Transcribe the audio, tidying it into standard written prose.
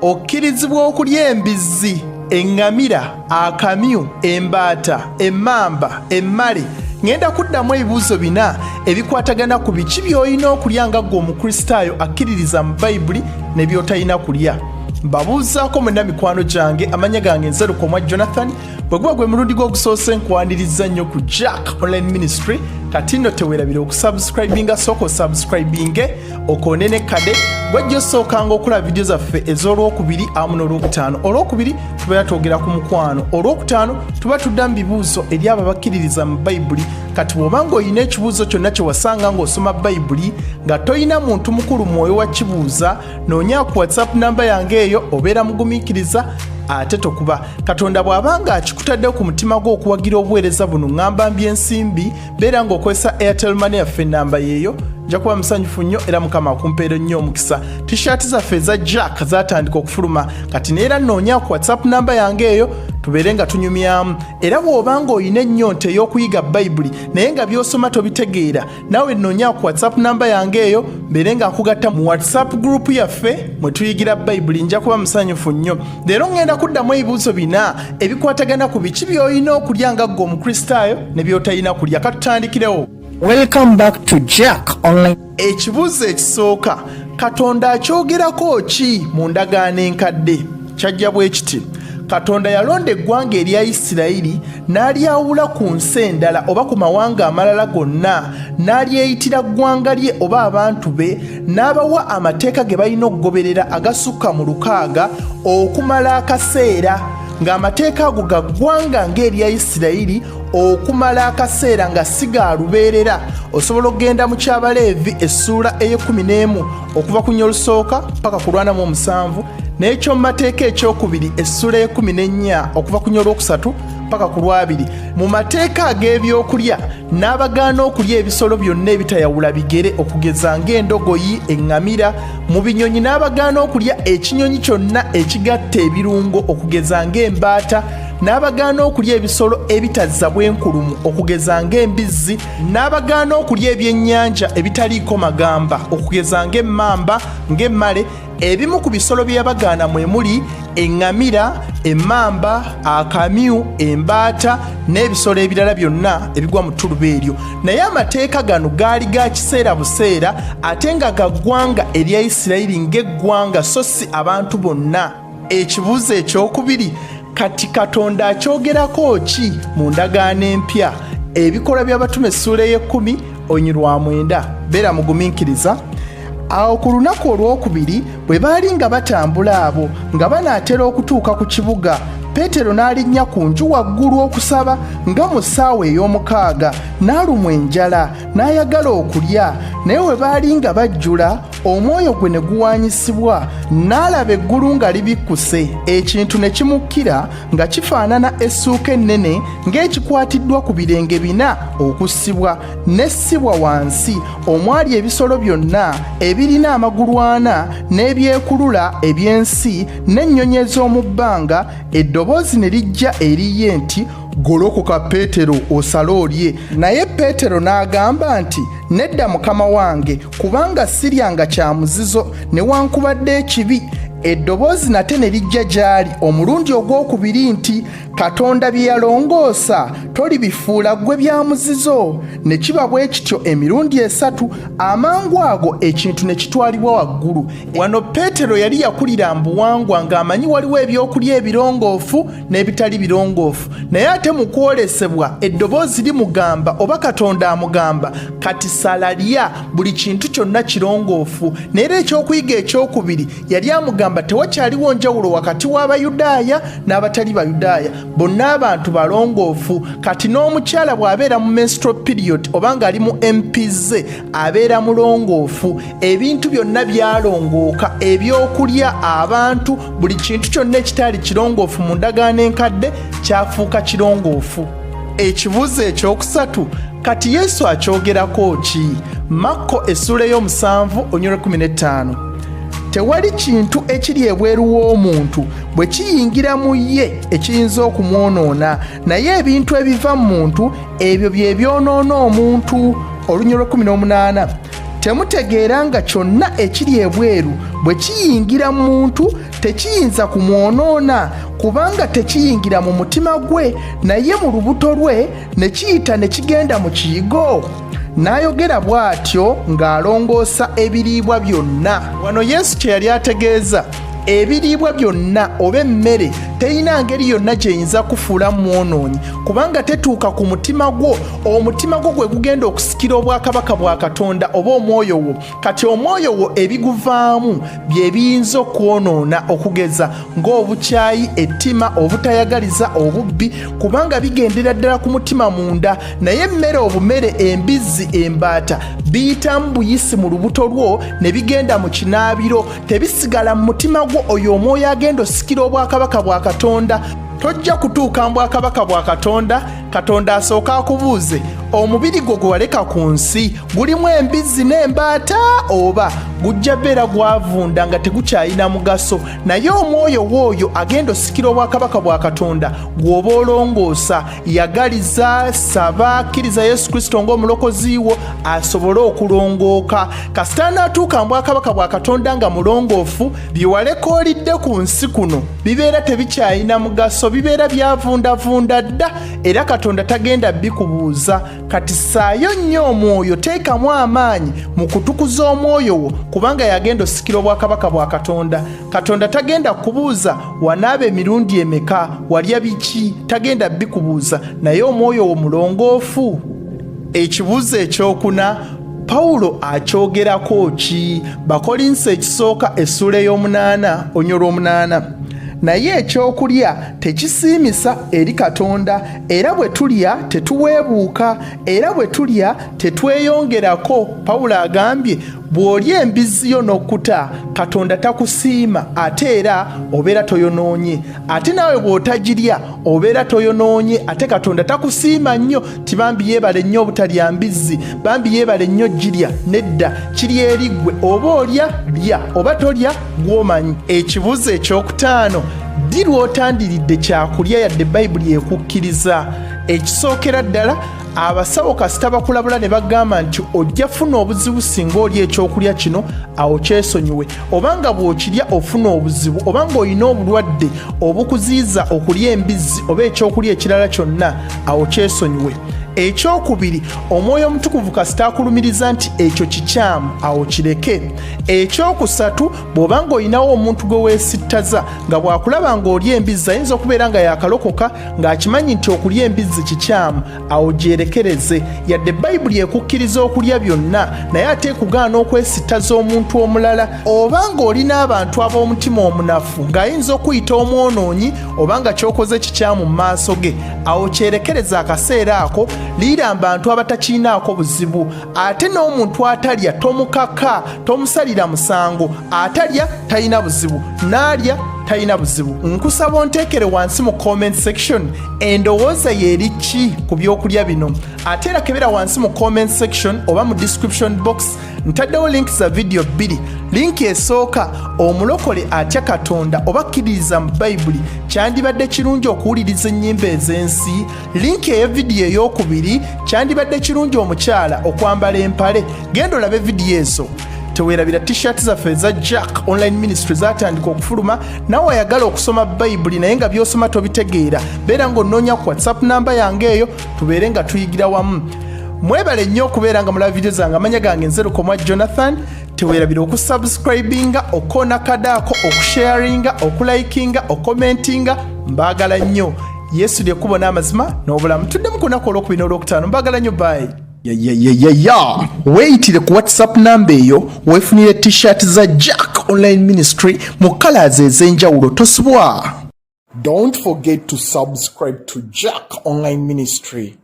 Okkirizibwa okulya embizzi, eŋŋamira, akamyu, embaata, emmamba, emmale. Ŋŋenda kuddamu ebibuuzo bina ebikwatagana ku biki by'olina okulya nga ggwe Omukristaayo akkiririza mu Bayibuli ne by'otalina kulya. Mbabuuzaako mwenna mikwano gyange, amannya gange nze Lukomwa Jonathan. Bwe guba gwe mulundi gwo ogusoose, nkwaniriza nnyo ku Jack Online Ministry. Kati nno teweerabira okusubscribinga, sooka osubscribinge okoone ne kade gwajja osookanga okulaba vidiyo zaffe ez'olwokubiri awamu n'olwokutaano. Olwokubiri tubeera twogera ku mukwano, olwokutaano tuba tudda mu bibuuzo eri abo abakkiririza mu Bayibuli. Kati bw'oba ng'olina ekibuuzo kyonna kye wasanga ng'osoma Bayibuli nga tolina muntu mukulu mwoyo wa kibuuza, noonya ku WhatsApp namba yange eyo, obeera mugumiikiriza ate tokuba. Katonda bw'aba nga akikutadde ku mutima gwo okuwagira obuweereza buno, ŋŋamba mby'ensimbi, beera ng'okozesa Airtel Money yaffe, enamba yeeyo. Nja kuba musanyufu nnyo era Mukama akumpeere nnyo omukisa. Tishaati zaffe eza Jack zatandika okufuluma kati, neera nnoonya ku WhatsApp namba yange eyo tubeere nga tunyumyamu. Era bw'oba ng'olina ennyonta ey'okuyiga Bayibuli naye nga by'osoma tobitegeera, naawe nnoonya ku WhatsApp namba yange eyo mbeere nga nkugatta mu WhatsApp group yaffe mwe tuyigira Bayibuli. Nja kuba musanyufu nnyo. Leero ŋŋenda kuddamu ebibuuzo bina ebikwatagana ku biki by'olina okulya nga ggwe Omukristaayo ne by'otalina kulya. Katutandikirewo. Welcome back to Jack Online. Ekibuuzo ekisooka, Katonda akyogerako ki mu ndagaano enkadde? Kyajja bwe kiti: Katonda yalonda eggwanga erya Isirayiri n'alyawula ku nsi endala oba ku mawanga amalala gonna, n'alyeyitira ggwanga lye oba abantu be, n'abawa amateeka ge balina okugoberera agasukka mu 6 okumala akaseera, ng'amateeka ago ga ggwanga ng'erya Isirayiri okumala akaseera, nga si ga lubeerera. Osobola okugenda mu Kyabaleevi essuula ey'e11 okuva ku nyolusooka paka ku 47, n'ekyomu mateeka ekyokubiri essuula ey'e14 okuva ku nyolwokusatu paka ku lwabiri. Mu mateeka ag'ebyokulya, n'abagaana okulya ebisolo byonna ebitayawula bigere, okugeza ng'endogoyi, eŋŋamira. Mu binyonyi, n'abagaana okulya ekinyonyi kyonna ekigatta ebirungo, okugeza ng'embaata. N'abagaana okulya ebisolo ebitazza bwenkulumu, okugeza ng'embizzi. N'abagaana okulya ebyennyanja ebitaliiko magamba, okugeza ng'emmamba, ng'emmale. Ebimu ku bisolo bye yabagaana mwe muli eŋŋamira, emmamba, akamyu, embaata n'ebisolo ebirala byonna ebigwa mu ttuluba eryo. Naye amateeka gano gaali ga kiseera buseera ate nga ga ggwanga erya Isirayiri ng'eggwanga, so si abantu bonna. Ekibuuzo ekyokubiri, kati Katonda akyogerako ki mu ndagaano empya? Ebikolwa by'Abatume essuula ey'e10 onyi lwa 9. Beera mugumiikiriza. Awo ku lunaku olwokubiri bwe baali nga batambula abo nga banaatera okutuuka ku kibuga, Peetero n'alinnya ku nju waggulu okusaba nga mu ssaawa ey'omukaaga, n'alumwa enjala, n'ayagala okulya. Naye we baali nga bajjula, omwoyo gwe ne guwaanyisibwa, n'alaba eggulu nga libikkuse, ekintu ne kimukkira nga kifaanana essuuka ennene ng'ekikwatiddwa ku birenge bina okussibwa, n'essibwa wansi, omwali ebisolo byonna ebirina amagulu ana n'ebyekulula eby'ensi n'ennyonyi ez'omu bbanga. Eddoboozi ne lijja eri ye nti, "Golokoka Peetero, osale olye." Naye Peetero n'agamba nti, "Nedda, Mukama wange, kubanga siryanga kya muzizo newankubadde ekibi." Eddoboozi nate ne lijja gy'ali omulundi ogwokubiri nti, "Katonda bye yalongoosa tolibifuula ggwe bya muzizo." Ne kiba bwe kityo emirundi esatu, amangu ago ekintu ne kitwalibwa waggulu. Wano Peetero yali yakulira mu buwangwa ng'amanyi waliwo ebyokulya ebirongoofu n'ebitali birongoofu, naye ate mu kwolesebwa eddoboozi limugamba oba Katonda amugamba, "Kati sala lya, buli kintu kyonna kirongoofu." Naye era ekyokuyiga ekyokubiri, yali amugamba tewakyaliwo njawulo wakati w'Abayudaaya n'abatali Bayudaaya, bonna abantu balongoofu. Kati n'omukyala bw'abeera mu menstrual period oba ng'ali mu MPZ abeera mulongoofu. Ebintu byonna byalongooka, ebyokulya, abantu, buli kintu kyonna ekitaali kirongoofu mu ndagaano enkadde kyafuuka kirongoofu. Ekibuuzo ekyokusatu, kati Yesu akyogerako ki? Makko essuula ey'omusanvu onyolo 15. Tewali kintu ekiri ebweru w'omuntu bwe kiyingira mu ye ekiyinza okumwonoona, naye ebintu ebiva mu muntu ebyo bye byonoona omuntu. Olunyolo lwe18. Temutegeera nga kyonna ekiri ebweru bwe kiyingira mu muntu Tekiyinza kumwonoona, kubanga tekiyingira mu mutima gwe, naye mu lubuto lwe ne kiyita ne kigenda mu kiyigo? N'ayogera bw'atyo ng'alongoosa ebiriibwa byonna. Wano Yesu kye yali ategeeza, ebiriibwa byonna oba emmere terina ngeri yonna gy'eyinza kufuula mwonoonyi, kubanga tetuuka ku mutima gwo. Omutima gwo gwe gugenda okusikira obwakabaka bwa Katonda, oba omwoyo wo. Kati omwoyo wo ebiguvaamu bye biyinza okwonoona, okugeza ng'obukyayi, ettima, obutayagaliza, obubbi, kubanga bigendera ddala ku mutima munda. Naye emmere obumere, embizzi, embaata, biyitamu buyisi mu lubuto lwo ne bigenda mu kinaabiro, tebisigala mu mutima gwo. Oyo omwoyo agenda osikira obwakabaka bwa Katonda. Tojja kutuuka mu bwakabaka bwa Katonda, Katonda asooka akubuuze, omubiri gwo gwe waleka ku nsi gulimu embizzi n'embaata, oba gujja beera gwavunda nga tegukyalina mugaso? Naye omwoyo w'oyo agenda osikira obwakabaka bwa Katonda gw'oba olongoosa. Yagaliza, saba, kkiriza Yesu Kristo ng'omulokozi wo asobole okulongooka. Kasita anaatuuka mu bwakabaka bwa Katonda nga mulongoofu, bye waleka olidde ku nsi kuno bibeera tebikyalina mugaso, bibeera byavundavunda dda, era Katonda tagenda bikubuuza. Kati saayo nnyo omwoyo, teekamu amaanyi mu kutukuza omwoyo wo, kubanga yagenda osikira obwakabaka bwa Katonda. Katonda tagenda kubuuza wanaaba emirundi emeka, walya biki, tagenda bikubuuza, naye omwoyo wo mulongoofu? Ekibuuzo ekyokuna, Pawulo akyogerako ki? Bakolinso ekisooka essuula ey'omunaana onyo lw'omunaana. Naye ekyokulya tekisiimisa eri Katonda, era bwe tulya tetuweebuuka, era bwe tulya tetweyongerako. Pawulo agambye, bw'olya embizzi yo n'okkuta, Katonda takusiima, ate era obeera toyonoonye. Ate naawe bw'otagirya obeera toyonoonye, ate Katonda takusiima nnyo ti bambi yeebale nnyo obutalya mbizzi, bambi yeebale nnyo girya. Nedda, kiri eri ggwe, oba olya lya, oba tolya gw'omanyi. Ekibuuzo ekyokutaano, ddi lw'otandiridde kyakulya yadde Bayibuli ekukkiriza? Ekisookera ddala, abasawo kasita bakulabula ne bagamba nti ojja funa obuzibu singa olya ekyokulya kino, awo kyesonyiwe. Oba nga bw'okirya ofuna obuzibu, oba ng'olina obulwadde obukuziyiza okulya embizzi oba ekyokulya ekirala kyonna, awo kyesonyiwe. Ekyokubiri, Omwoyo Omutukuvu kasita akulumiriza nti ekyo kikyamu, awo kireke. Ekyokusatu, bw'oba ng'olinawo omuntu gwe weesittaza nga bw'akulaba ng'olya embizzi ayinza okubeera nga yakalokoka ng'akimanyi nti okulya embizzi kikyamu, awo gyerekereze. Yadde Bayibuli ekukkiriza okulya byonna, naye ate ekugaana okwesittaza omuntu omulala. Oba ng'oli n'abantu ab'omutima omunafu ng'ayinza okuyita omwonoonyi oba nga ky'okoze kikyamu mu maaso ge, awo kyerekereze akaseera ako, liira mu bantu abatakirinaako buzibu. Ate n'omuntu atalya tomukaka, tomusalira musango. Atalya talina buzibu, n'alya talina buzibu. Nkusaba onteekere wansi mu comment section endowooza yeeri ki ku byokulya bino. Ate era kebera wansi mu comment section oba mu description box, ntaddewo link za vidiyo bbiri. Linki esooka, omulokole atya Katonda oba kkiririza mu Bayibuli kyandibadde kirungi okuwuliriza ennyimba ez'ensi? Linki eya vidiyo ey'okubiri, kyandibadde kirungi omukyala okwambala empale? Genda olabe vidiyo ezo. Teweerabira T-shirt zaffe eza Jack Online Ministry zatandika okufuluma. Nawe ayagala okusoma Bayibuli naye nga by'osoma tobitegeera, beera ng'onoonya ku WhatsApp namba yange eyo, tubeere nga tuyigira wamu. Mwebale nnyo okubeera nga mulaba vidiyo zange. Amanya gange nze Lukomwa Jonathan. Teweerabira okusubscribinga, okukoona kadaako, okusharinga, okulikinga, okomentinga. Mbaagala nnyo. Yesu lyekkubo n'amazima n'obulamu. Tuddemu ku lunaku olwokubiri n'olwokutaano. Mbaagala nnyo, bye. Ya, weeyitire ku WhatsApp namba eyo weefunire T-shirt za Jack Online Ministry mu colors ez'enjawulo. Tosubwa. Don't forget to subscribe to Jack Online Ministry.